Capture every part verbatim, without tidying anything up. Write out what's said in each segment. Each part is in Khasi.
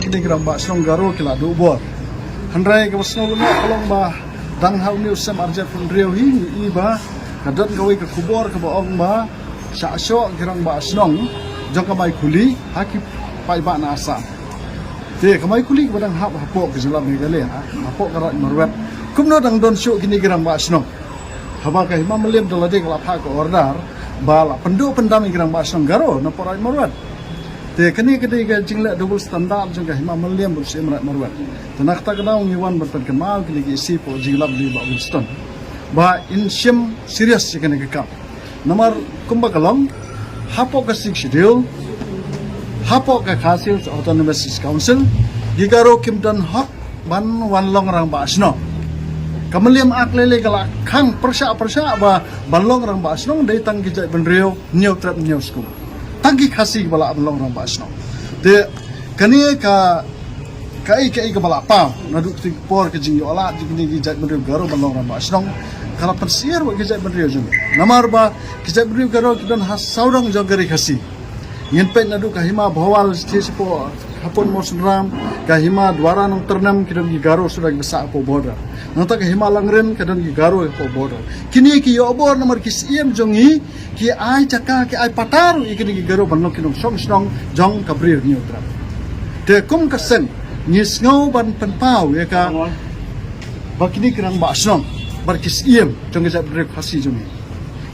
Kine ki rangbah shnong Garo ki la duh bor. Hynrei kaba sngewlyngngoh ka long ba dang ha une u snem arhajar arphew hynriew hi ngi i ba ka don kawei ka khubor kaba ong ba shah shoh ki rangbah shnong jong ka Maikhuli ha ki paidbah na Assam. Te ka Maikhuli kaba dang hap hapoh ka jylla Meghalaya, hapoh ka Raid Marwet, kumno dang don shuh kine ki rangbah shnong? Haba ka Hima Mylliem da lade ka la phah ka order ba la pynduh pyndam ïa ki rangbah shnong Garo na pdeng Raid Marwet. Te kane ka dei ka jingleh double standard jong ka Hima Mylliem bad u Syiem Raid Marwet. Te na kata ka daw ngi wan ban pynkynmaw kine ki issue hapoh jingïalap bad i Bah Winston ba in shim serious ïa kane ka kam. Namar kumba ka long, hapoh ka Sixth Schedule, hapoh ka Khasi Hills Autonomous Council, ki Garo kim don hok ban wan long rangbah shnong. Ka Mylliem Act lei lei ka la khang pyrshah pyrshah ba ban long rangbah shnong dei tang ki jaitbynriew Hynñiewtrep Hynñiewskum. Tang ki Khasi ba lah ban long rangbah shnong. Te kane ka, kaei kaei kaba la paw naduh kti por ka jingïoh lad jong kine ki jaitbynriew Garo ban long rangbah shnong ka la pynsyier bad ki jaitbynriew jong ngi. Namar ba ki jaitbynriew Garo ki don ha sawdong jong ka ri Khasi. Ngin peit naduh ka Hima Bhowal, shisha hapoh Hapon Mawsynram, ka Hima Dwara Nongtyrnem, ki don ki Garo suda ki basa hapoh border. Nangta ka Hima Langrin ka don ki Garo hapoh border. Kine ki ïoh bor namar ki syiem jong ngi ki ai jaka, ki ai pata ruh ïa kine ki Garo ban long ki nongshong shnong jong ka Bri Hynñiewtrep. Te kum ka seng ngi sngew ban pynpaw ïa ka ba kine ki rangbah shnong bad ki syiem jong ka jaitbynriew Khasi jong ngi.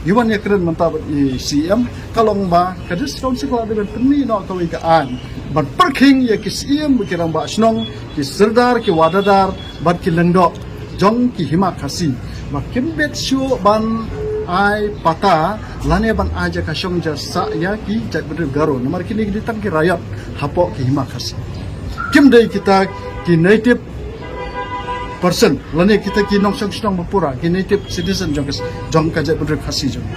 Ngi wan ïakren mynta bad i Syiem, ka long ba ka District Council ka la dei ban pynmih noh kawei ka aiñ ban pyrkhing ïa ki syiem, ki rangbah shnong, ki sirdar, ki wadadar bad ki lyngdoh jong ki Hima Khasi ba kim bit shuh ban ai pata lane ban ai jaka shong jaka sah ïa ki jaitbynriew Garo, namar kine ki dei tang ki raïot hapoh ki Hima Khasi. Kim dei kita ki native person lane kita ki nongshong shnong ba pura, ki native citizen jong ka, jong ka jaitbynriew Khasi jong.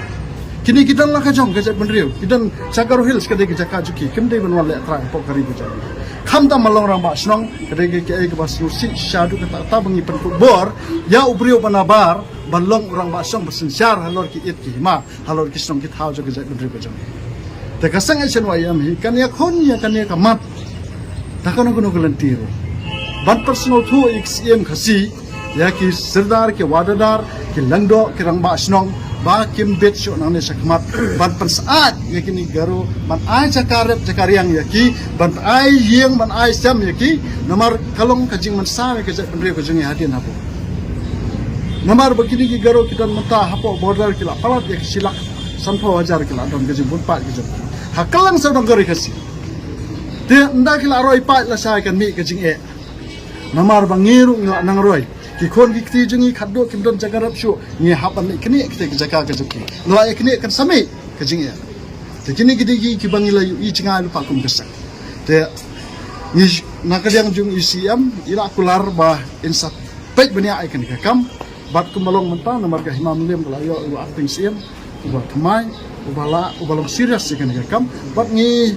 Kine ki don la ka jong ka jaitbynriew, ki don sha Garo Hills, ka dei ka jaka jong ki, kim dei ban wan leh trai hapoh ka ri ka jong. Khamtam ban long rangbah shnong ka dei ka, kaei kaba sngewsih shisha haduh katta katta ba ngi pynkupbor ïa u briew ba nabar ban long u rangbah shnong ba synshar halor ki ïit ki hima, halor ki shnong ki thaw jong ka jaitbynriew ka jong. Te ka seng H N Y M hi kan ïakhun ïa kane ka mat da kano kano ka lynti ruh ban pynsngewthuh ïa ki syiem Khasi, ïa ki sirdar, ki wadadar, ki lyngdoh, ki rangbah shnong ba kim bit shuh nangne shakhmat ban pynsyaid ïa kine ki Garo, ban ai jaka rep jaka riang ïa ki, ban ai ïing, ban ai sem ïa ki. Namar ka long ka jingmynsaw ïa ka jaitbynriew ka jong ngi hadien hapoh. Namar ba kine ki Garo ki don mynta hapoh border ki la palat ïa ki shi lak sanphew hajar ki la don, ka jingbun paid ka jong ki ha kylleng sawdong ka ri Khasi. Te ynda ki la roi paid lashai kan mih ka jingeh. Namar ba ngi ruh ngi la nang roi, ki khun ki kti jong ngi khatduh kim don jaka rep shuh, ngi hap ban leh kane kata ka jaka ka jong ki. Ngi la ïa kane kan sa mih ka jingeh. Te kine ki dei ki, kiba ngi la ïohi jngai lypa kum ka seng. Te ngi na ka liang jong i Syiem i la kular ba in sa peit bniah ïa kane ka kam. Bad kumba long mynta namar ka Hima Mylliem ka la ïoh u acting Syiem uba thymmai, uba la, uba long serious ïa kane ka kam. Bad ngi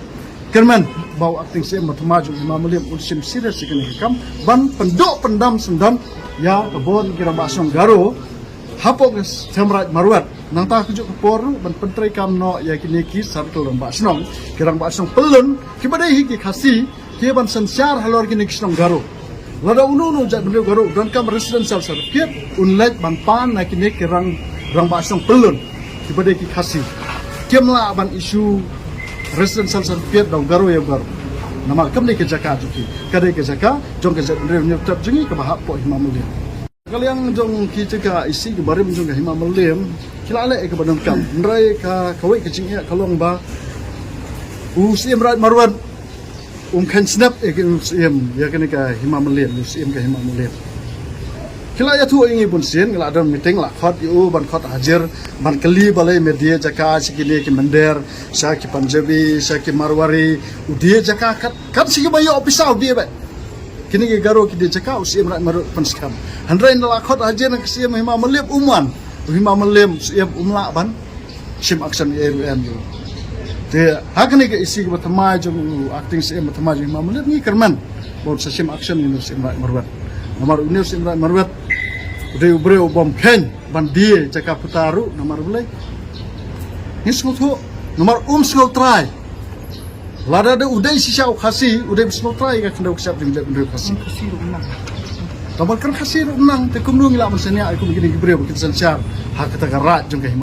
kyrmen ba u acting Syiem ba thymmai jong Hima Mylliem un shim serious ïa kane ka kam ban pynduh pyndam syndon ïa ka bun ki rangbah shnong Garo hapoh ka Seng Raid Marwet. Nangta kajuh ka por ruh ban pyntreikam noh ïa kine ki circle rangbah shnong, ki rangbah shnong pyllun kiba dei hi ki Khasi, ki ban synshar halor kine ki shnong Garo. Lada uno uno jaitbynriew Garo u donkam residential certificate, un leit ban pan na kine ki rang, rangbah shnong pyllun kiba dei ki Khasi. Kim lah ban issue residential certificate da u Garo ïa u Garo. Namar kam dei ka jaka jong ki, ka dei ka jaka jong ka jaitbynriew Hynñiewtrep jong ngi kaba hap hapoh Hima Mylliem. Ka liang jong ki jaka isi ki barim jong ka Hima Mylliem ki la leh ïa kaba donkam. Hynrei ka, kawei ka jingeh ka long ba u Syiem Raid Marwet um kheiñ snep ïa ka, u Syiem ïa kane ka Hima Mylliem, u Syiem ka Hima Mylliem. Ki la ïathuh ïa ngi bun sien, ngi la don meeting, la khot ïa u ban khot hajir ban kylli balei me die jaka sha kine ki mynder, sha ki Punjabi, sha ki Marwari, u die jaka kat, kat sha kiba ïoh pisa u die beit. Kine ki Garo ki die jaka u Syiem Raid Marwet pynskhem. Hynrei ynda la khot hajir na ka Syiem Hima Mylliem um wan. U Hima Mylliem Syiem um lah ban shim action ei ruh em ïa u. Te ha kane ka isi kaba thymmai jong u acting Syiem ba thymmai jong Hima Mylliem ngi kyrmen ba un sa shim action ïa u Syiem Raid Marwet. Namar une u Syiem Raid Marwet u dei u briew u bym kheiñ ban die jaka puta ruh namar balei? Ngi sngewthuh namar um sngew trai. Lada da u dei shisha u Khasi, u dei ba slaughter ïa ka khyndew ka shyiap jong u Khasi. Tang ba kren Khasi ruh nang, te kumno ngi lah ban shaniah ïa kum kine ki briew ba kin synshar ha kata ka raid jong ka Hima.